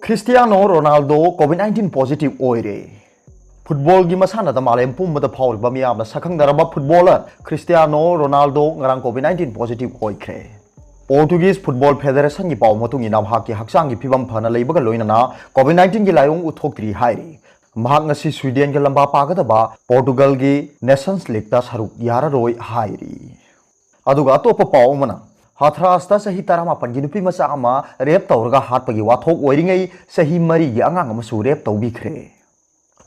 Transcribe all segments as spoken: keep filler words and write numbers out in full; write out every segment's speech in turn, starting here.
Cristiano Ronaldo COVID nineteen positive ꯑꯣꯏꯔꯦ꯫ ꯐꯨꯠꯕꯣꯜꯒꯤ ꯃꯁꯥꯟꯅꯗ ꯃꯥꯂꯦꯝ ꯄꯨꯝꯕꯗ ꯐꯥꯎꯔꯤꯕ ꯃꯤꯌꯥꯝꯅ ꯁꯛꯈꯪꯅꯔꯕ ꯐꯨꯠꯕꯣꯂꯔ ꯈ꯭ꯔꯤꯁꯇꯤꯌꯥꯅꯣ ꯔꯣꯅꯥꯜꯗꯣ ꯉꯔꯥꯡ ꯀꯣꯚꯤꯗ ꯅꯥꯏꯟꯇꯤꯟ ꯄꯣꯖꯤꯇꯤꯚ ꯑꯣꯏꯈ꯭ꯔꯦ꯫ ꯄꯣꯔꯇꯨꯒꯤꯁ ꯐꯨꯠꯕꯣꯜ ꯐꯦꯗꯦꯔꯦꯁꯟꯒꯤ ꯄꯥꯎ ꯃꯇꯨꯡ ꯏꯟꯅ, ꯃꯍꯥꯛꯀꯤ ꯍꯛꯆꯥꯡꯒꯤ ꯐꯤꯕꯝ ꯐꯅ ꯂꯩꯕꯒ ꯂꯣꯏꯅꯅ ꯀꯣꯚꯤꯗ ꯅꯥꯏꯟꯇꯤꯟꯒꯤ ꯂꯥꯏꯑꯣꯡ ꯎꯠꯊꯣꯛꯇ꯭ꯔꯤ ꯍꯥꯏꯔꯤ꯫ ꯃꯍꯥꯛ ꯉꯁꯤ ꯁ꯭ꯋꯤꯗꯦꯟꯒ ꯂꯝꯕꯥ ꯄꯥꯒꯗꯕ ꯄꯣꯔꯇꯨꯒꯜꯒꯤ ꯅꯦꯁꯟꯁ ꯂꯤꯒꯇ ꯁꯔꯨꯛ ꯌꯥꯔꯔꯣꯏ ꯍꯥꯏꯔꯤ꯫ ꯑꯗꯨꯒ ꯑꯇꯣꯞꯄ ꯄꯥꯎ ꯑꯃꯅ, ꯍꯥꯊ꯭ꯔꯥꯁꯇ ꯆꯍꯤ ꯇꯔꯥꯃꯥꯄꯟꯒꯤ ꯅꯨꯄꯤ ꯃꯆꯥ ꯑꯃ ꯔꯦꯞ ꯇꯧꯔꯒ ꯍꯥꯠꯄꯒꯤ ꯋꯥꯊꯣꯛ ꯑꯣꯏꯔꯤꯉꯩ ꯆꯍꯤ ꯃꯔꯤꯒꯤ ꯑꯉꯥꯡ ꯑꯃꯁꯨ ꯔꯦꯞ ꯇꯧꯕꯤꯈ꯭ꯔꯦ꯫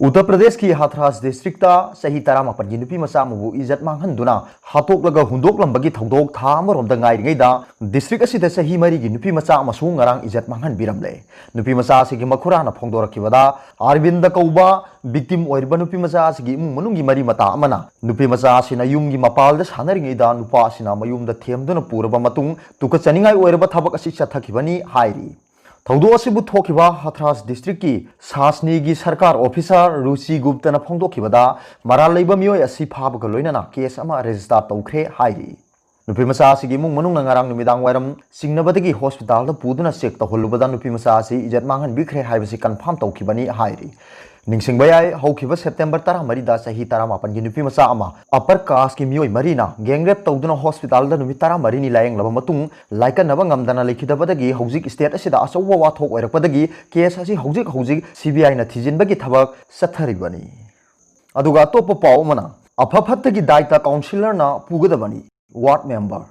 ꯎꯠꯇꯔ ꯄ꯭ꯔꯗꯦꯁꯀꯤ ꯍꯥꯊ꯭ꯔꯥꯁ ꯗꯤꯁꯇ꯭ꯔꯤꯛꯇ ꯆꯍꯤ ꯇꯔꯥꯃꯥꯄꯟꯒꯤ ꯅꯨꯄꯤ ꯃꯆꯥ ꯑꯃꯕꯨ ꯏꯖꯠ ꯃꯥꯡꯍꯟꯗꯨꯅ ꯍꯥꯠꯇꯣꯛꯂꯒ ꯍꯨꯟꯗꯣꯛꯂꯝꯕꯒꯤ ꯊꯧꯗꯣꯛ ꯊꯥ ꯑꯃꯔꯣꯝꯗ ꯉꯥꯏꯔꯤꯉꯩꯗ, ꯗꯤꯁꯇ꯭ꯔꯤꯛ ꯑꯁꯤꯗ ꯆꯍꯤ ꯃꯔꯤꯒꯤ ꯅꯨꯄꯤ ꯃꯆꯥ ꯑꯃꯁꯨ ꯉꯔꯥꯡ ꯏꯖꯠ ꯃꯥꯡꯍꯟꯕꯤꯔꯝꯂꯦ꯫ ꯅꯨꯄꯤ ꯃꯆꯥ ꯑꯁꯤꯒꯤ ꯃꯈꯨꯔꯥꯅ ꯐꯣꯡꯗꯣꯔꯛꯈꯤꯕꯗ, ꯑꯥꯔꯕꯤꯟꯗ ꯀꯧꯕ ꯚꯤꯛꯇꯤꯝ ꯑꯣꯏꯔꯤꯕ ꯅꯨꯄꯤ ꯃꯆꯥ ꯑꯁꯤꯒꯤ ꯏꯃꯨꯡ ꯃꯅꯨꯡꯒꯤ ꯃꯔꯤ ꯃꯇꯥ ꯑꯃꯅ ꯅꯨꯄꯤ ꯃꯆꯥ ꯑꯁꯤꯅ ꯌꯨꯝꯒꯤ ꯃꯄꯥꯜꯗ ꯁꯥꯟꯅꯔꯤꯉꯩꯗ ꯅꯨꯄꯥ ꯑꯁꯤꯅ ꯃꯌꯨꯝꯗ ꯊꯦꯝꯗꯨꯅ ꯄꯨꯔꯕ ꯃꯇꯨꯡ, ꯇꯨꯀꯠꯆꯅꯤꯡꯉꯥꯏ ꯑꯣꯏꯔꯕ ꯊꯕꯛ ꯑꯁꯤ ꯆꯠꯊꯈꯤꯕꯅꯤ ꯍꯥꯏꯔꯤ꯫ ꯊꯧꯗꯣꯛ ꯑꯁꯤꯕꯨ ꯊꯣꯛꯈꯤꯕ ꯍꯊ꯭ꯔꯥꯁ ꯗꯤꯁꯇ꯭ꯔꯤꯛꯀꯤ ꯁꯥꯁꯅꯤꯒꯤ ꯁꯔꯀꯥꯔ ꯑꯣꯐꯤꯁꯥꯔ ꯔꯨꯆꯤ ꯒꯨꯞꯇꯅ ꯐꯣꯡꯗꯣꯛꯈꯤꯕꯗ, ꯃꯔꯥꯜ ꯂꯩꯕ ꯃꯤꯑꯣꯏ ꯑꯁꯤ ꯐꯥꯕꯒ ꯂꯣꯏꯅꯅ ꯀꯦꯁ ꯑꯃ ꯔꯦꯖꯤꯁꯇꯥꯔ ꯇꯧꯈ꯭ꯔꯦ ꯍꯥꯏꯔꯤ꯫ ꯅꯨꯄꯤ ꯃꯆꯥ ꯑꯁꯤꯒꯤ ꯏꯃꯨꯡ ꯃꯅꯨꯡꯅ ꯉꯔꯥꯡ ꯅꯨꯃꯤꯗꯥꯡ ꯋꯥꯏꯔꯝ ꯆꯤꯡꯅꯕꯗꯒꯤ ꯍꯣꯁꯄꯤꯇꯥꯜꯗ ꯄꯨꯗꯨꯅ ꯆꯦꯛ ꯇꯧꯍꯜꯂꯨꯕꯗ, ꯅꯨꯄꯤ ꯃꯆꯥ ꯑꯁꯤ ꯏꯖꯠ ꯃꯥꯡꯍꯟꯕꯤꯈ꯭ꯔꯦ ꯍꯥꯏꯕꯁꯤ ꯀꯟꯐꯥꯔꯝ ꯇꯧꯈꯤꯕꯅꯤ ꯍꯥꯏꯔꯤ꯫ ꯅꯤꯡꯁꯤꯡꯕ ꯌꯥꯏ, ꯍꯧꯈꯤꯕ ꯁꯦꯞꯇꯦꯝꯕꯔ ꯇꯔꯥꯃꯔꯤꯗ ꯆꯍꯤ ꯇꯔꯥꯃꯥꯄꯟꯒꯤ ꯅꯨꯄꯤ ꯃꯆꯥ ꯑꯃ ꯑꯄꯔ ꯀꯥꯁꯀꯤ ꯃꯤꯑꯣꯏ ꯃꯔꯤꯅ ꯒꯦꯡ ꯔꯦꯞ ꯇꯧꯗꯨꯅ ꯍꯣꯁꯄꯤꯇꯥꯜꯗ ꯅꯨꯃꯤꯠ ꯇꯔꯥꯃꯔꯤꯅꯤ ꯂꯥꯌꯦꯡꯂꯕ ꯃꯇꯨꯡ, ꯂꯥꯏꯀꯠꯅꯕ ꯉꯝꯗꯅ ꯂꯩꯈꯤꯗꯕꯗꯒꯤ ꯍꯧꯖꯤꯛ ꯁ꯭ꯇꯦꯠ ꯑꯁꯤꯗ ꯑꯆꯧꯕ ꯋꯥꯊꯣꯛ ꯑꯣꯏꯔꯛꯄꯗꯒꯤ ꯀꯦꯁ ꯑꯁꯤ ꯍꯧꯖꯤꯛ ꯍꯧꯖꯤꯛ ꯁꯤ ꯕꯤ ꯑꯥꯏꯅ ꯊꯤꯖꯤꯟꯕꯒꯤ ꯊꯕꯛ ꯆꯠꯊꯔꯤꯕꯅꯤ꯫ ꯑꯗꯨꯒ ꯑꯇꯣꯞꯄ ꯄꯥꯎ ꯑꯃꯅ, ꯑꯐ ꯐꯠꯇꯒꯤ ꯗꯥꯏꯇ ꯀꯥꯎꯟꯁꯤꯂꯔꯅ ꯄꯨꯒꯗꯕꯅꯤ꯫ ꯋꯥꯔꯗ ꯃꯦꯝꯕꯔ꯫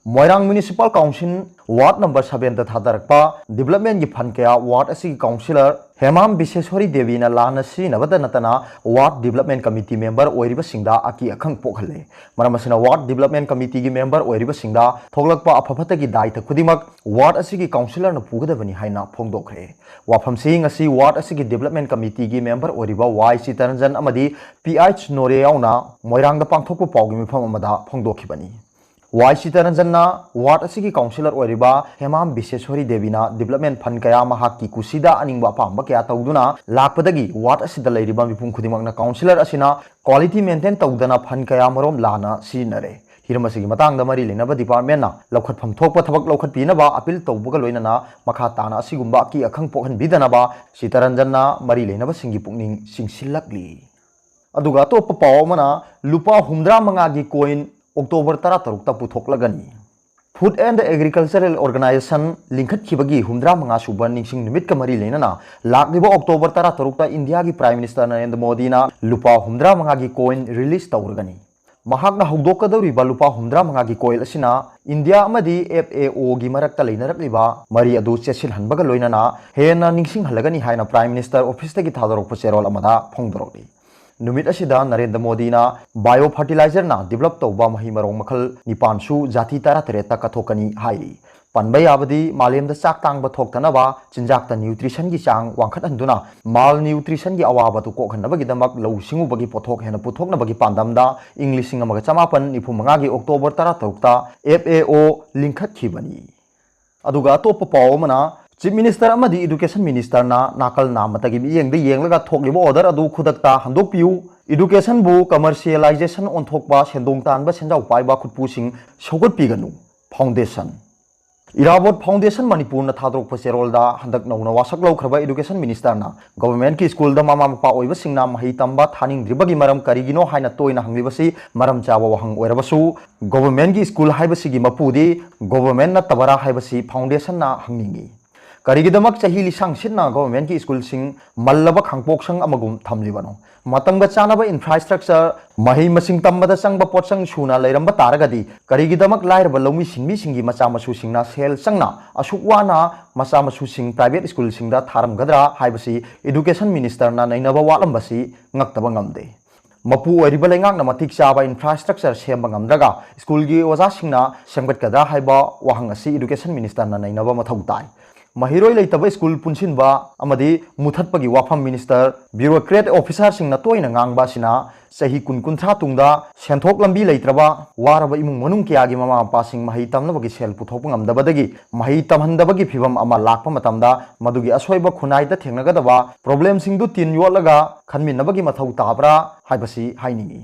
ꯃꯣꯏꯔꯥꯡ ꯃ꯭ꯌꯨꯅꯤꯁꯤꯄꯥꯜ ꯀꯥꯎꯟꯁꯤꯜ ꯋꯥꯔꯗ ꯅꯝꯕꯔ ꯁꯚꯦꯟꯗ ꯊꯥꯗꯔꯛꯄ ꯗꯤꯕꯂꯞꯃꯦꯟꯒꯤ ꯐꯟ ꯀꯌꯥ ꯋꯥꯔꯗ ꯑꯁꯤꯒꯤ ꯀꯥꯎꯟꯁꯤꯂꯔ ꯍꯦꯃꯥꯝ ꯕꯤꯁꯦꯁꯣꯔꯤ ꯗꯦꯕꯤꯅ ꯂꯥꯟꯅ ꯁꯤꯖꯤꯟꯅꯕꯇ ꯅꯠꯇꯅ ꯋꯥꯔꯗ ꯗꯤꯕꯂꯞꯃꯦꯟ ꯀꯃꯤꯇꯤ ꯃꯦꯝꯕꯔ ꯑꯣꯏꯔꯤꯕꯁꯤꯡꯗ ꯑꯀꯤ ꯑꯈꯪ ꯄꯣꯛꯍꯜꯂꯦ꯫ ꯃꯔꯝ ꯑꯁꯤꯅ ꯋꯥꯔꯗ ꯗꯤꯕꯂꯞꯃꯦꯟ ꯀꯃꯤꯇꯤꯒꯤ ꯃꯦꯝꯕꯔ ꯑꯣꯏꯔꯤꯕꯁꯤꯡꯗ ꯊꯣꯛꯂꯛꯄ ꯑꯐ ꯐꯠꯇꯒꯤ ꯗꯥꯏꯇ ꯈꯨꯗꯤꯡꯃꯛ ꯋꯥꯔꯗ ꯑꯁꯤꯒꯤ ꯀꯥꯎꯟꯁꯤꯂꯔꯅ ꯄꯨꯒꯗꯕꯅꯤ ꯍꯥꯏꯅ ꯐꯣꯡꯗꯣꯛꯈ꯭ꯔꯦ꯫ ꯋꯥꯐꯝꯁꯤ ꯉꯁꯤ ꯋꯥꯔꯗ ꯑꯁꯤꯒꯤ ꯗꯤꯕꯂꯞꯃꯦꯟ ꯀꯃꯤꯇꯤꯒꯤ ꯃꯦꯝꯕꯔ ꯑꯣꯏꯔꯤꯕ ꯋꯥꯏ ꯆꯤꯇꯔꯟꯖꯟ ꯑꯃꯗꯤ ꯄꯤ ꯑꯩꯆ ꯅꯣꯔꯦ ꯌꯥꯎꯅ ꯃꯣꯏꯔꯥꯡꯗ ꯄꯥꯡꯊꯣꯛꯄ ꯄꯥꯎꯒꯤ ꯃꯤꯐꯝ ꯑꯃꯗ ꯐꯣꯡꯗꯣꯛꯈꯤꯕꯅꯤ꯫ ꯋꯥꯏ ꯁꯤꯇꯔꯟꯖꯟꯅ ꯋꯥꯔꯗ ꯑꯁꯤꯒꯤ ꯀꯥꯎꯟꯁꯤꯂꯔ ꯑꯣꯏꯔꯤꯕ ꯍꯦꯃꯥꯝ ꯕꯤꯁꯦꯁꯣꯔꯤ ꯗꯦꯕꯤꯅ ꯗꯤꯕꯂꯞꯃꯦꯟ ꯐꯟ ꯀꯌꯥ ꯃꯍꯥꯛꯀꯤ ꯀꯨꯁꯤꯗ ꯑꯅꯤꯡꯕ ꯑꯄꯥꯝꯕ ꯀꯌꯥ ꯇꯧꯗꯨꯅ ꯂꯥꯛꯄꯗꯒꯤ ꯋꯥꯔꯗ ꯑꯁꯤꯗ ꯂꯩꯔꯤꯕ ꯃꯤꯄꯨꯝ ꯈꯨꯗꯤꯡꯃꯛꯅ ꯀꯥꯎꯟꯁꯤꯂꯔ ꯑꯁꯤꯅ ꯀ꯭ꯋꯥꯂꯤꯇꯤ ꯃꯦꯟꯇꯦꯟ ꯇꯧꯗꯅ ꯐꯟ ꯀꯌꯥ ꯃꯔꯣꯝ ꯂꯥꯟꯅ ꯁꯤꯖꯤꯟꯅꯔꯦ꯫ ꯍꯤꯔꯝ ꯑꯁꯤꯒꯤ ꯃꯇꯥꯡꯗ ꯃꯔꯤ ꯂꯩꯅꯕ departmentꯅ ꯂꯧꯈꯠꯐꯝ ꯊꯣꯛꯄ ꯊꯕꯛ ꯂꯧꯈꯠꯄꯤꯅꯕ appeal ꯇꯧꯕꯒ ꯂꯣꯏꯅꯅ ꯃꯈꯥ ꯇꯥꯅ ꯑꯁꯤꯒꯨꯝꯕ ꯑꯀꯤ ꯑꯈꯪ ꯄꯣꯛꯍꯟꯕꯤꯗꯅꯕ ꯆꯤꯇꯔꯟꯖꯟꯅ ꯃꯔꯤ ꯂꯩꯅꯕꯁꯤꯡꯒꯤ ꯄꯨꯛꯅꯤꯡ ꯆꯤꯡꯁꯤꯜꯂꯛꯂꯤ꯫ ꯑꯗꯨꯒ ꯑꯇꯣꯞꯄ ꯄꯥꯎ ꯑꯃꯅ, ꯂꯨꯄꯥ ꯍꯨꯝꯗ꯭ꯔꯥ ꯃꯉꯥꯒꯤ coin October ꯇꯔꯥꯇꯔꯨꯛꯇ ꯄꯨꯊꯣꯛꯂꯒꯅꯤ꯫ Food and Agricultural Organization ꯂꯤꯡꯈꯠꯈꯤꯕꯒꯤ ꯍꯨꯝꯗ꯭ꯔꯥ ꯃꯉꯥ ꯁꯨꯕ ꯅꯤꯡꯁꯤꯡ ꯅꯨꯃꯤꯠꯀ ꯃꯔꯤ ꯂꯩꯅꯅ ꯂꯥꯛꯂꯤꯕ October ꯇꯔꯥꯇꯔꯨꯛꯇ ꯏꯟꯗꯤꯌꯥꯒꯤ Prime Minister ꯅꯔꯦꯟꯗ꯭ꯔ ꯃꯣꯗꯤꯅ ꯂꯨꯄꯥ ꯍꯨꯝꯗ꯭ꯔꯥ ꯃꯉꯥꯒꯤ coin release ꯇꯧꯔꯒꯅꯤ꯫ ꯃꯍꯥꯛꯅ ꯍꯧꯗꯣꯛꯀꯗꯧꯔꯤꯕ ꯂꯨꯄꯥ ꯍꯨꯝꯗ꯭ꯔꯥ ꯃꯉꯥꯒꯤ coin ꯑꯁꯤꯅ ꯏꯟꯗꯤꯌꯥ ꯑꯃꯗꯤ F A O ꯒꯤ ꯃꯔꯛꯇ ꯂꯩꯅꯔꯛꯂꯤꯕ ꯃꯔꯤ ꯑꯗꯨ ꯆꯦꯠꯁꯤꯜꯍꯟꯕꯒ ꯂꯣꯏꯅꯅ ꯍꯦꯟꯅ ꯅꯤꯡꯁꯤꯡꯍꯜꯂꯒꯅꯤ ꯍꯥꯏꯅ Prime Minister officeꯇꯒꯤ ꯊꯥꯗꯣꯔꯛꯄ ꯆꯦꯔꯣꯜ ꯑꯃꯗ ꯐꯣꯡꯗꯣꯔꯛꯂꯤ꯫ ꯅꯨꯃꯤꯠ ꯑꯁꯤꯗ ꯅꯔꯦꯟꯗ꯭ꯔ ꯃꯣꯗꯤꯅ bio fertilizerꯅ develop ꯇꯧꯕ ꯃꯍꯩ ꯃꯔꯣꯡ ꯃꯈꯜ ꯅꯤꯄꯥꯟꯁꯨ ꯖꯥꯇꯤ ꯇꯔꯥꯇꯔꯦꯠꯇ ꯀꯠꯊꯣꯛꯀꯅꯤ ꯍꯥꯏꯔꯤ꯫ ꯄꯟꯕ ꯌꯥꯕꯗꯤ, ꯃꯥꯂꯦꯝꯗ ꯆꯥꯛ ꯇꯥꯡꯕ ꯊꯣꯛꯇꯅꯕ ꯆꯤꯟꯖꯥꯛꯇ nutritionꯒꯤ ꯆꯥꯡ ꯋꯥꯡꯈꯠꯍꯟꯗꯨꯅ malnutritionꯒꯤ ꯑꯋꯥꯕꯗꯨ ꯀꯣꯛꯍꯟꯅꯕꯒꯤꯗꯃꯛ ꯂꯧꯎ ꯁꯤꯡꯎꯕꯒꯤ ꯄꯣꯠꯊꯣꯛ ꯍꯦꯟꯅ ꯄꯨꯊꯣꯛꯅꯕꯒꯤ ꯄꯥꯟꯗꯝꯗ ꯏꯪ ꯂꯤꯁꯤꯡ ꯑꯃꯒ ꯆꯃꯥꯄꯟ ꯅꯤꯐꯨ ꯃꯉꯥꯒꯤ October ꯇꯔꯥꯇꯔꯨꯛꯇ F A O ꯂꯤꯡꯈꯠꯈꯤꯕꯅꯤ꯫ ꯑꯗꯨꯒ ꯑꯇꯣꯞꯄ ꯄꯥꯎ ꯑꯃꯅ, Chief Minister ꯑꯃꯗꯤ Education Ministerꯅ ꯅꯥꯀꯜ ꯅꯥꯝꯃꯇꯒꯤ ꯃꯤꯠꯌꯦꯡꯗ ꯌꯦꯡꯂꯒ ꯊꯣꯛꯂꯤꯕ order ꯑꯗꯨ ꯈꯨꯗꯛꯇ ꯍꯟꯗꯣꯛꯄꯤꯌꯨ꯫ Educationꯕꯨ commercialization ꯑꯣꯟꯊꯣꯛꯄ, ꯁꯦꯟꯗꯣꯡ ꯇꯥꯟꯕ ꯁꯦꯟꯖꯥꯎ ꯄꯥꯏꯕ ꯈꯨꯠꯄꯨꯁꯤꯡ ꯁꯧꯒꯠꯄꯤꯒꯅꯨ꯫ Foundation꯫ ꯏꯔꯥꯕꯣꯠ Foundation ꯃꯅꯤꯄꯨꯔꯅ ꯊꯥꯗꯣꯔꯛꯄ ꯆꯦꯔꯣꯜꯗ ꯍꯟꯗꯛ ꯅꯧꯅ ꯋꯥꯁꯛ ꯂꯧꯈ꯭ꯔꯕ Education Ministerꯅ governmentꯀꯤ schoolꯗ ꯃꯃꯥ ꯃꯄꯥ ꯑꯣꯏꯕꯁꯤꯡꯅ ꯃꯍꯩ ꯇꯝꯕ ꯊꯥꯅꯤꯡꯗ꯭ꯔꯤꯕꯒꯤ ꯃꯔꯝ ꯀꯔꯤꯒꯤꯅꯣ ꯍꯥꯏꯅ ꯇꯣꯏꯅ ꯍꯪꯂꯤꯕꯁꯤ ꯃꯔꯝ ꯆꯥꯕ ꯋꯥꯍꯪ ꯑꯣꯏꯔꯕꯁꯨ, governmentꯀꯤ school ꯍꯥꯏꯕꯁꯤꯒꯤ ꯃꯄꯨꯗꯤ government ꯅꯠꯇꯕꯔꯥ ꯍꯥꯏꯕꯁꯤ Foundationꯅ ꯍꯪꯅꯤꯡꯏ꯫ ꯀꯔꯤꯒꯤꯗꯃꯛ ꯆꯍꯤ ꯂꯤꯁꯥꯡ ꯁꯤꯠꯅ governmentꯀꯤ schoolꯁꯤꯡ ꯃꯜꯂꯕ ꯈꯥꯡꯄꯣꯛꯁꯪ ꯑꯃꯒꯨꯝ ꯊꯝꯂꯤꯕꯅꯣ? ꯃꯇꯝꯒ ꯆꯥꯅꯕ infrastructure, ꯃꯍꯩ ꯃꯁꯤꯡ ꯇꯝꯕꯗ ꯆꯪꯕ ꯄꯣꯠꯆꯪ ꯁꯨꯅ ꯂꯩꯔꯝꯕ ꯇꯥꯔꯒꯗꯤ, ꯀꯔꯤꯒꯤꯗꯃꯛ ꯂꯥꯏꯔꯕ ꯂꯧꯃꯤ ꯁꯤꯟꯃꯤꯁꯤꯡꯒꯤ ꯃꯆꯥ ꯃꯁꯨꯁꯤꯡꯅ ꯁꯦꯜ ꯆꯪꯅ ꯑꯁꯨꯛ ꯋꯥꯅ ꯃꯆꯥ ꯃꯁꯨꯁꯤꯡ private schoolꯁꯤꯡꯗ ꯊꯥꯔꯝꯒꯗ꯭ꯔꯥ ꯍꯥꯏꯕꯁꯤ Education Ministerꯅ ꯅꯩꯅꯕ ꯋꯥꯠꯂꯝꯕꯁꯤ ꯉꯛꯇꯕ ꯉꯝꯗꯦ꯫ ꯃꯄꯨ ꯑꯣꯏꯔꯤꯕ ꯂꯩꯉꯥꯛꯅ ꯃꯇꯤꯛ ꯆꯥꯕ infrastructure ꯁꯦꯝꯕ ꯉꯝꯗ꯭ꯔꯒ schoolꯒꯤ ꯑꯣꯖꯥꯁꯤꯡꯅ ꯁꯦꯝꯒꯠꯀꯗ꯭ꯔꯥ ꯍꯥꯏꯕ ꯋꯥꯍꯪ ꯑꯁꯤ Education Ministerꯅ ꯅꯩꯅꯕ ꯃꯊꯧ ꯇꯥꯏ꯫ ꯃꯍꯩꯔꯣꯏ ꯂꯩꯇꯕ school ꯄꯨꯟꯁꯤꯟꯕ ꯑꯃꯗꯤ ꯃꯨꯊꯠꯄꯒꯤ ꯋꯥꯐꯝ minister, bureaucrat officerꯁꯤꯡꯅ ꯇꯣꯏꯅ ꯉꯥꯡꯕ ꯑꯁꯤꯅ ꯆꯍꯤ ꯀꯨꯟ ꯀꯨꯟꯊ꯭ꯔꯥ ꯇꯨꯡꯗ ꯁꯦꯟꯊꯣꯛ ꯂꯝꯕꯤ ꯂꯩꯇ꯭ꯔꯕ ꯋꯥꯔꯕ ꯏꯃꯨꯡ ꯃꯅꯨꯡ ꯀꯌꯥꯒꯤ ꯃꯃꯥ ꯃꯄꯥꯁꯤꯡ ꯃꯍꯩ ꯇꯝꯅꯕꯒꯤ ꯁꯦꯜ ꯄꯨꯊꯣꯛꯄ ꯉꯝꯗꯕꯗꯒꯤ ꯃꯍꯩ ꯇꯝꯍꯟꯗꯕꯒꯤ ꯐꯤꯚꯝ ꯑꯃ ꯂꯥꯛꯄ ꯃꯇꯝꯗ ꯃꯗꯨꯒꯤ ꯑꯁꯣꯏꯕ ꯈꯨꯟꯅꯥꯏꯗ ꯊꯦꯡꯅꯒꯗꯕ problemꯁꯤꯡꯗꯨ ꯇꯤꯟ ꯌꯣꯠꯂꯒ ꯈꯟꯃꯤꯟꯅꯕꯒꯤ ꯃꯊꯧ ꯇꯥꯕ꯭ꯔꯥ ꯍꯥꯏꯕꯁꯤ ꯍꯥꯏꯅꯤꯡꯏ꯫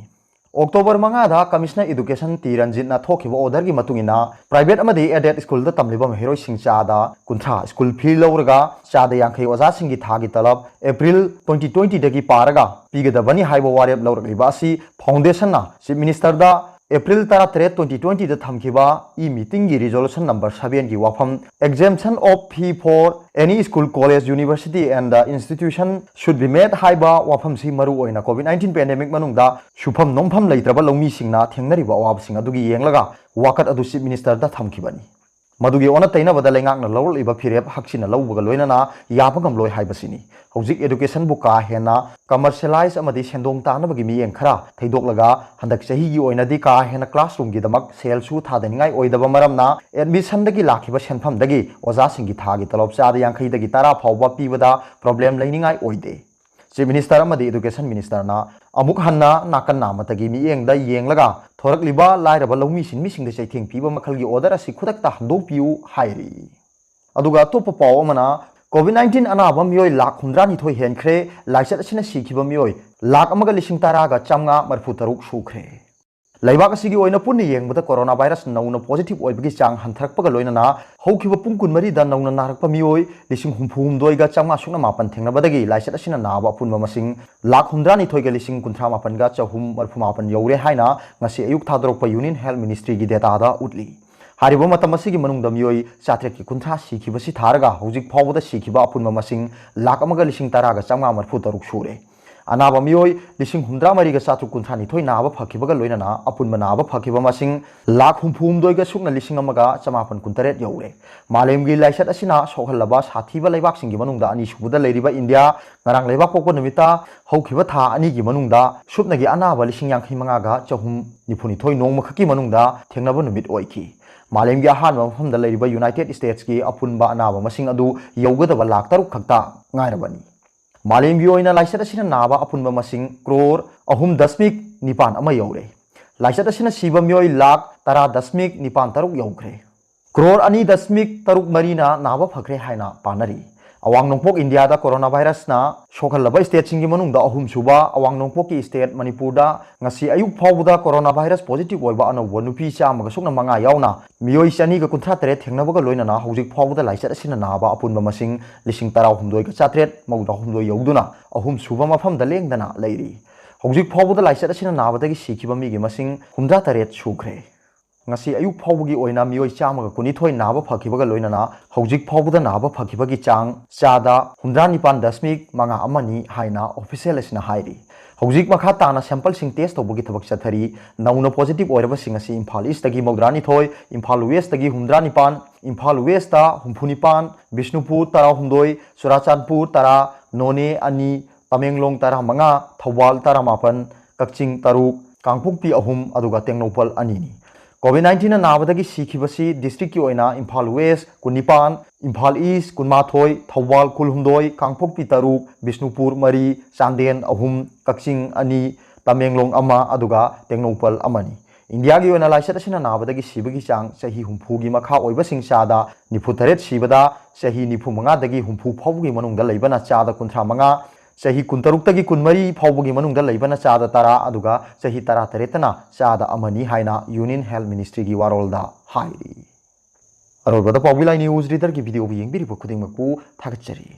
ꯑꯣꯛꯇꯣꯕꯔ ꯃꯉꯥꯗ Commissioner Education ꯇꯤ ꯔꯟꯖꯤꯠꯅ ꯊꯣꯛꯈꯤꯕ orderꯒꯤ ꯃꯇꯨꯡ ꯏꯟꯅ, private ꯑꯃꯗꯤ aided schoolꯗ ꯇꯝꯂꯤꯕ ꯃꯍꯩꯔꯣꯏꯁꯤꯡ ꯆꯥꯗ ꯀꯨꯟꯊ꯭ꯔꯥ school fee ꯂꯧꯔꯒ ꯆꯥꯗ ꯌꯥꯡꯈꯩ ꯑꯣꯖꯥꯁꯤꯡꯒꯤ ꯊꯥꯒꯤ ꯇꯂꯕ April twenty twentyꯗꯒꯤ ꯄꯥꯔꯒ ꯄꯤꯒꯗꯕꯅꯤ ꯍꯥꯏꯕ ꯋꯥꯔꯦꯞ ꯂꯧꯔꯛꯂꯤꯕ ꯑꯁꯤ Foundationꯅ Chief Ministerꯗ April ꯇꯔꯥꯇꯔꯦꯠ, twenty twentyꯗ ꯊꯝꯈꯤꯕ e-meetingꯒꯤ resolution number sevenꯒꯤ ꯋꯥꯐꯝ, exemption of fee for any school, college, university and institution should be made ꯍꯥꯏꯕ ꯋꯥꯐꯝꯁꯤ ꯃꯔꯨ ꯑꯣꯏꯅ COVID nineteen pandemic ꯃꯅꯨꯡꯗ ꯁꯨꯐꯝ ꯅꯣꯝꯐꯝ ꯂꯩꯇ꯭ꯔꯕ ꯂꯧꯃꯤꯁꯤꯡꯅ ꯊꯦꯡꯅꯔꯤꯕ ꯑꯋꯥꯕꯁꯤꯡ ꯑꯗꯨꯒꯤ ꯌꯦꯡꯂꯒ ꯋꯥꯀꯠ ꯑꯗꯨ Chief Ministerꯗ ꯊꯝꯈꯤꯕꯅꯤ꯫ ꯃꯗꯨꯒꯤ ꯑꯣꯟꯅ ꯇꯩꯅꯕꯗ ꯂꯩꯉꯥꯛꯅ ꯂꯧꯔꯛꯂꯤꯕ ꯐꯤꯔꯦꯞ ꯍꯛꯆꯤꯟꯅ ꯂꯧꯕꯒ ꯂꯣꯏꯅꯅ ꯌꯥꯕ ꯉꯝꯂꯣꯏ ꯍꯥꯏꯕꯁꯤꯅꯤ꯫ ꯍꯧꯖꯤꯛ educationꯕꯨ ꯀꯥ ꯍꯦꯟꯅ commercialize ꯑꯃꯗꯤ ꯁꯦꯟꯗꯣꯡ ꯇꯥꯅꯕꯒꯤ ꯃꯤꯠꯌꯦꯡ ꯈꯔ ꯊꯩꯗꯣꯛꯂꯒ, ꯍꯟꯗꯛ ꯆꯍꯤꯒꯤ ꯑꯣꯏꯅꯗꯤ ꯀꯥ ꯍꯦꯟꯅ classroomꯒꯤꯗꯃꯛ ꯁꯦꯜꯁꯨ ꯊꯥꯗꯅꯤꯡꯉꯥꯏ ꯑꯣꯏꯗꯕ ꯃꯔꯝꯅ admissionꯗꯒꯤ ꯂꯥꯛꯈꯤꯕ ꯁꯦꯟꯐꯝꯗꯒꯤ ꯑꯣꯖꯥꯁꯤꯡꯒꯤ ꯊꯥꯒꯤ ꯇꯂꯣꯞ ꯆꯥꯗ ꯌꯥꯡꯈꯩꯗꯒꯤ ꯇꯔꯥ ꯐꯥꯎꯕ ꯄꯤꯕꯗ problem ꯂꯩꯅꯤꯡꯉꯥꯏ ꯑꯣꯏꯗꯦ꯫ Chief Minister ꯑꯃꯗꯤ Education Ministerꯅ ꯑꯃꯨꯛ ꯍꯟꯅ ꯅꯥꯀꯟ ꯅꯥꯃꯇꯒꯤ ꯃꯤꯠꯌꯦꯡꯗ ꯌꯦꯡꯂꯒ ꯊꯣꯔꯛꯂꯤꯕ ꯂꯥꯏꯔꯕ ꯂꯧꯃꯤ ꯁꯤꯟꯃꯤꯁꯤꯡꯗ ꯆꯩꯊꯦꯡ ꯄꯤꯕ ꯃꯈꯜꯒꯤ order ꯑꯁꯤ ꯈꯨꯗꯛꯇ ꯍꯟꯗꯣꯛꯄꯤꯌꯨ ꯍꯥꯏꯔꯤ꯫ ꯑꯗꯨꯒ ꯑꯇꯣꯞꯄ ꯄꯥꯎ ꯑꯃꯅ, COVID nineteen ꯑꯅꯥꯕ ꯃꯤꯑꯣꯏ ꯂꯥꯈ ꯍꯨꯝꯗ꯭ꯔꯥꯅꯤꯊꯣꯏ ꯍꯦꯟꯈ꯭ꯔꯦ, ꯂꯥꯏꯆꯠ ꯑꯁꯤꯅ ꯁꯤꯈꯤꯕ ꯃꯤꯑꯣꯏ ꯂꯥꯈ ꯑꯃꯒ ꯂꯤꯁꯤꯡ ꯇꯔꯥꯒ ꯆꯥꯝꯃꯉꯥ ꯃꯔꯤꯐꯨ ꯇꯔꯨꯛ ꯁꯨꯈ꯭ꯔꯦ꯫ ꯂꯩꯕꯥꯛ ꯑꯁꯤꯒꯤ ꯑꯣꯏꯅ ꯄꯨꯟꯅ ꯌꯦꯡꯕꯗ corona virus ꯅꯧꯅ positive ꯑꯣꯏꯕꯒꯤ ꯆꯥꯡ ꯍꯟꯊꯔꯛꯄꯒ ꯂꯣꯏꯅꯅ ꯍꯧꯈꯤꯕ ꯄꯨꯡ ꯀꯨꯟꯃꯔꯤꯗ ꯅꯧꯅ ꯅꯥꯔꯛꯄ ꯃꯤꯑꯣꯏ ꯂꯤꯁꯤꯡ ꯍꯨꯝꯐꯨ ꯍꯨꯝꯗꯣꯏꯒ ꯆꯥꯝꯃꯉꯥ ꯁꯨꯞꯅ ꯃꯥꯄꯟ ꯊꯦꯡꯅꯕꯗꯒꯤ ꯂꯥꯏꯆꯠ ꯑꯁꯤꯅ ꯅꯥꯕ ꯑꯄꯨꯟꯕ ꯃꯁꯤꯡ ꯂꯥꯈ ꯍꯨꯝꯗ꯭ꯔꯥꯅꯤꯊꯣꯏꯒ ꯂꯤꯁꯤꯡ ꯀꯨꯟꯊ꯭ꯔꯥ ꯃꯥꯄꯟꯒ ꯆꯍꯨꯝ ꯃꯔꯤꯐꯨ ꯃꯥꯄꯟ ꯌꯧꯔꯦ ꯍꯥꯏꯅ ꯉꯁꯤ ꯑꯌꯨꯛ ꯊꯥꯗꯣꯔꯛꯄ Union Health Ministryꯒꯤ dataꯗ ꯎꯠꯂꯤ꯫ ꯍꯥꯏꯔꯤꯕ ꯃꯇꯝ ꯑꯁꯤꯒꯤ ꯃꯅꯨꯡꯗ ꯃꯤꯑꯣꯏ ꯆꯥꯇ꯭ꯔꯦꯠꯀꯤ ꯀꯨꯟꯊ꯭ꯔꯥ ꯁꯤꯈꯤꯕꯁꯤ ꯊꯥꯔꯒ ꯍꯧꯖꯤꯛ ꯐꯥꯎꯕꯗ ꯁꯤꯈꯤꯕ ꯑꯄꯨꯟꯕ ꯃꯁꯤꯡ ꯂꯥꯈ ꯑꯃꯒ ꯂꯤꯁꯤꯡ ꯇꯔꯥꯒ ꯆꯥꯝꯃꯉꯥ ꯃꯔꯤꯐꯨ ꯇꯔꯨꯛ ꯁꯨꯔꯦ꯫ ꯑꯅꯥꯕ ꯃꯤꯑꯣꯏ ꯂꯤꯁꯤꯡ ꯍꯨꯝꯗ꯭ꯔꯥ ꯃꯔꯤꯒ ꯆꯥꯇ꯭ꯔꯨꯛ ꯀꯨꯟꯊ꯭ꯔꯥ ꯅꯤꯊꯣꯏ ꯅꯥꯕ ꯐꯈꯤꯕꯒ ꯂꯣꯏꯅꯅ ꯑꯄꯨꯟꯕ ꯅꯥꯕ ꯐꯈꯤꯕ ꯃꯁꯤꯡ ꯂꯥꯈ ꯍꯨꯝꯐꯨ ꯍꯨꯝꯗꯣꯏꯒ ꯁꯨꯞꯅ ꯂꯤꯁꯤꯡ ꯑꯃꯒ ꯆꯃꯥꯄꯟ ꯀꯨꯟꯇꯔꯦꯠ ꯌꯧꯔꯦ꯫ ꯃꯥꯂꯦꯝꯒꯤ ꯂꯥꯏꯆꯠ ꯑꯁꯤꯅ ꯁꯣꯛꯍꯜꯂꯕ ꯁꯥꯊꯤꯕ ꯂꯩꯕꯥꯛꯁꯤꯡꯒꯤ ꯃꯅꯨꯡꯗ ꯑꯅꯤꯁꯨꯕꯗ ꯂꯩꯔꯤꯕ ꯏꯟꯗꯤꯌꯥ, ꯉꯔꯥꯡ ꯂꯩꯕꯥꯛ ꯄꯣꯛꯄ ꯅꯨꯃꯤꯠꯇ ꯍꯧꯈꯤꯕ ꯊꯥ ꯑꯅꯤꯒꯤ ꯃꯅꯨꯡꯗ ꯁꯨꯞꯅꯒꯤ ꯑꯅꯥꯕ ꯂꯤꯁꯤꯡ ꯌꯥꯡꯈꯩ ꯃꯉꯥꯒ ꯆꯍꯨꯝ ꯅꯤꯐꯨ ꯅꯤꯊꯣꯏ ꯅꯣꯡꯃꯈꯛꯀꯤ ꯃꯅꯨꯡꯗ ꯊꯦꯡꯅꯕ ꯅꯨꯃꯤꯠ ꯑꯣꯏꯈꯤ꯫ ꯃꯥꯂꯦꯝꯒꯤ ꯑꯍꯥꯟꯕ ꯃꯐꯝꯗ ꯂꯩꯔꯤꯕ United Statesꯀꯤ ꯑꯄꯨꯟꯕ ꯑꯅꯥꯕ ꯃꯁꯤꯡ ꯑꯗꯨ ꯌꯧꯒꯗꯕ ꯂꯥꯈ ꯇꯔꯨꯛ ꯈꯛꯇ ꯉꯥꯏꯔꯕꯅꯤ꯫ ꯃꯥꯂꯦꯝꯒꯤ ꯑꯣꯏꯅ ꯂꯥꯏꯆꯠ ꯑꯁꯤꯅ ꯅꯥꯕ ꯑꯄꯨꯟꯕ ꯃꯁꯤꯡ ꯀ꯭ꯔꯣꯔ ꯑꯍꯨꯝ ꯗꯁꯃꯤꯛ ꯅꯤꯄꯥꯟ ꯑꯃ ꯌꯧꯔꯦ꯫ ꯂꯥꯏꯆꯠ ꯑꯁꯤꯅ ꯁꯤꯕ ꯃꯤꯑꯣꯏ ꯂꯥꯈ ꯇꯔꯥ ꯗꯁꯃꯤꯛ ꯅꯤꯄꯥꯟ ꯇꯔꯨꯛ ꯌꯧꯈ꯭ꯔꯦ꯫ ꯀ꯭ꯔꯣꯔ ꯑꯅꯤ ꯗꯁꯃꯤꯛ ꯇꯔꯨꯛ ꯃꯔꯤꯅ ꯅꯥꯕ ꯐꯈ꯭ꯔꯦ ꯍꯥꯏꯅ ꯄꯥꯅꯔꯤ꯫ ꯑꯋꯥꯡ ꯅꯣꯡꯄꯣꯛ ꯏꯟꯗꯤꯌꯥꯗ ꯀꯣꯔꯣꯅꯥ ꯚꯥꯏꯔꯁꯅ ꯁꯣꯛꯍꯜꯂꯕ ꯁ꯭ꯇꯦꯠꯁꯤꯡꯒꯤ ꯃꯅꯨꯡꯗ ꯑꯍꯨꯝꯁꯨꯕ ꯑꯋꯥꯡ ꯅꯣꯡꯄꯣꯛꯀꯤ ꯁ꯭ꯇꯦꯠ ꯃꯅꯤꯄꯨꯔꯗ ꯉꯁꯤ ꯑꯌꯨꯛ ꯐꯥꯎꯕꯗ ꯀꯣꯔꯣꯅꯥ ꯚꯥꯏꯔꯁ ꯄꯣꯖꯤꯇꯤꯚ ꯑꯣꯏꯕ ꯑꯅꯧꯕ ꯅꯨꯄꯤ ꯆꯥꯝꯃꯒ ꯁꯨꯞꯅ ꯃꯉꯥ ꯌꯥꯎꯅ ꯃꯤꯑꯣꯏ ꯆꯅꯤꯒ ꯀꯨꯟꯊ꯭ꯔꯥ ꯇꯔꯦꯠ ꯊꯦꯡꯅꯕꯒ ꯂꯣꯏꯅꯅ ꯍꯧꯖꯤꯛ ꯐꯥꯎꯕꯗ ꯂꯥꯏꯆꯠ ꯑꯁꯤꯅ ꯅꯥꯕ ꯑꯄꯨꯟꯕ ꯃꯁꯤꯡ ꯂꯤꯁꯤꯡ ꯇꯔꯥꯍꯨꯝꯗꯣꯏꯒ ꯆꯥꯇ꯭ꯔꯦꯠ ꯃꯧꯗ꯭ꯔꯥꯍꯨꯝꯗꯣꯏ ꯌꯧꯗꯨꯅ ꯑꯍꯨꯝꯁꯨꯕ ꯃꯐꯝꯗ ꯂꯦꯡꯗꯅ ꯂꯩꯔꯤ꯫ ꯍꯧꯖꯤꯛ ꯐꯥꯎꯕꯗ ꯂꯥꯏꯆꯠ ꯑꯁꯤꯅ ꯅꯥꯕꯗꯒꯤ ꯁꯤꯈꯤꯕ ꯃꯤꯒꯤ ꯃꯁꯤꯡ ꯍꯨꯝꯗ꯭ꯔꯥ ꯇꯔꯦꯠ ꯁꯨꯈ꯭ꯔꯦ꯫ ꯉꯁꯤ ꯑꯌꯨꯛ ꯐꯥꯎꯕꯒꯤ ꯑꯣꯏꯅ ꯃꯤꯑꯣꯏ ꯆꯥꯝꯃꯒ ꯀꯨꯟꯅꯤꯊꯣꯏ ꯅꯥꯕ ꯐꯈꯤꯕꯒ ꯂꯣꯏꯅꯅ ꯍꯧꯖꯤꯛ ꯐꯥꯎꯕꯗ ꯅꯥꯕ ꯐꯈꯤꯕꯒꯤ ꯆꯥꯡ ꯆꯥꯗ ꯍꯨꯝꯗ꯭ꯔꯥ ꯅꯤꯄꯥꯟ ꯗꯁꯃꯤꯛ ꯃꯉꯥ ꯑꯃꯅꯤ ꯍꯥꯏꯅ ꯑꯣꯐꯤꯁꯤꯌꯦꯜ ꯑꯁꯤꯅ ꯍꯥꯏꯔꯤ꯫ ꯍꯧꯖꯤꯛ ꯃꯈꯥ ꯇꯥꯅ ꯁꯦꯝꯄꯜꯁꯤꯡ ꯇꯦꯁ ꯇꯧꯕꯒꯤ ꯊꯕꯛ ꯆꯠꯊꯔꯤ꯫ ꯅꯧꯅ ꯄꯣꯖꯤꯇꯤꯚ ꯑꯣꯏꯔꯕꯁꯤꯡ ꯑꯁꯤ ꯏꯝꯐꯥꯜ ꯏꯁꯇꯒꯤ ꯃꯧꯗ꯭ꯔꯥꯅꯤꯊꯣꯏ, ꯏꯝꯐꯥꯜ ꯋꯦꯁꯇꯒꯤ ꯍꯨꯝꯗ꯭ꯔꯥ ꯅꯤꯄꯥꯟ, ꯏꯝꯐꯥꯜ ꯋꯦꯁꯇ ꯍꯨꯝꯐꯨ ꯅꯤꯄꯥꯟ, ꯕꯤꯁꯅꯨꯄꯨꯔ ꯇꯔꯥꯍꯨꯝꯗꯣꯏ, ꯆꯨꯔꯥꯆꯥꯟꯄꯨꯔ ꯇꯔꯥ, ꯅꯣꯅꯦ ꯑꯅꯤ, ꯇꯃꯦꯡꯂꯣꯡ ꯇꯔꯥꯃꯉꯥ, ꯊꯧꯕꯥꯜ ꯇꯔꯥꯃꯥꯄꯟ, ꯀꯛꯆꯤꯡ ꯇꯔꯨꯛ, ꯀꯥꯡꯄꯣꯛꯄꯤ ꯑꯍꯨꯝ, ꯑꯗꯨꯒ ꯇꯦꯡꯅꯧꯄꯜ ꯑꯅꯤꯅꯤ꯫ ꯀꯣꯚꯤꯗ ꯅꯥꯏꯟꯇꯤꯟꯅ ꯅꯥꯕꯗꯒꯤ ꯁꯤꯈꯤꯕꯁꯤ ꯗꯤꯁꯇ꯭ꯔꯤꯛꯀꯤ ꯑꯣꯏꯅ ꯏꯝꯐꯥꯜ ꯋꯦꯁ ꯀꯨꯟꯅꯤꯄꯥꯟ, ꯏꯝꯐꯥꯜ ꯏꯁ ꯀꯨꯟꯃꯥꯊꯣꯏ, ꯊꯧꯕꯥꯜ ꯀꯨꯟꯍꯨꯝꯗꯣꯏ, ꯀꯥꯡꯄꯣꯛꯄꯤ ꯇꯔꯨꯛ, ꯕꯤꯁꯅꯨꯄꯨꯔ ꯃꯔꯤ, ꯆꯥꯟꯗꯦꯜ ꯑꯍꯨꯝ, ꯀꯛꯆꯤꯡ ꯑꯅꯤ, ꯇꯃꯦꯡꯂꯣꯡ ꯑꯃ, ꯑꯗꯨꯒ ꯇꯦꯡꯅꯧꯄꯜ ꯑꯃꯅꯤ꯫ ꯏꯟꯗꯤꯌꯥꯒꯤ ꯑꯣꯏꯅ ꯂꯥꯏꯆꯠ ꯑꯁꯤꯅ ꯅꯥꯕꯗꯒꯤ ꯁꯤꯕꯒꯤ ꯆꯥꯡ ꯆꯍꯤ ꯍꯨꯝꯐꯨꯒꯤ ꯃꯈꯥ ꯑꯣꯏꯕꯁꯤꯡ ꯆꯥꯗ ꯅꯤꯐꯨ ꯇꯔꯦꯠ ꯁꯤꯕꯗ, ꯆꯍꯤ ꯅꯤꯐꯨ ꯃꯉꯥꯗꯒꯤ ꯍꯨꯝꯐꯨ ꯐꯥꯎꯕꯒꯤ ꯃꯅꯨꯡꯗ ꯂꯩꯕꯅ ꯆꯥꯗ ꯀꯨꯟꯊ꯭ꯔꯥ ꯃꯉꯥ, ꯆꯍꯤ ꯀꯨꯟꯇꯔꯨꯛꯇꯒꯤ ꯀꯨꯟꯃꯔꯤ ꯐꯥꯎꯕꯒꯤ ꯃꯅꯨꯡꯗ ꯂꯩꯕꯅ ꯆꯥꯗ ꯇꯔꯥ, ꯑꯗꯨꯒ ꯆꯍꯤ ꯇꯔꯥ ꯇꯔꯦꯠꯇꯅ ꯆꯥꯗ ꯑꯃꯅꯤ ꯍꯥꯏꯅ ꯌꯨꯅꯤꯌꯟ ꯍꯦꯜꯊ ꯃꯤꯅꯤꯁꯇ꯭ꯔꯤꯒꯤ ꯋꯥꯔꯣꯜꯗ ꯍꯥꯏꯔꯤ꯫ ꯑꯔꯣꯏꯕꯗ ꯄꯥꯎꯕꯤ ꯂꯥꯏ ꯅ꯭ꯌꯨꯁ ꯔꯤꯗꯔꯒꯤ ꯚꯤꯗꯤꯑꯣꯕꯨ ꯌꯦꯡꯕꯤꯔꯤꯕ ꯈꯨꯗꯤꯡꯃꯛꯄꯨ ꯊꯥꯒꯠꯆꯔꯤ꯫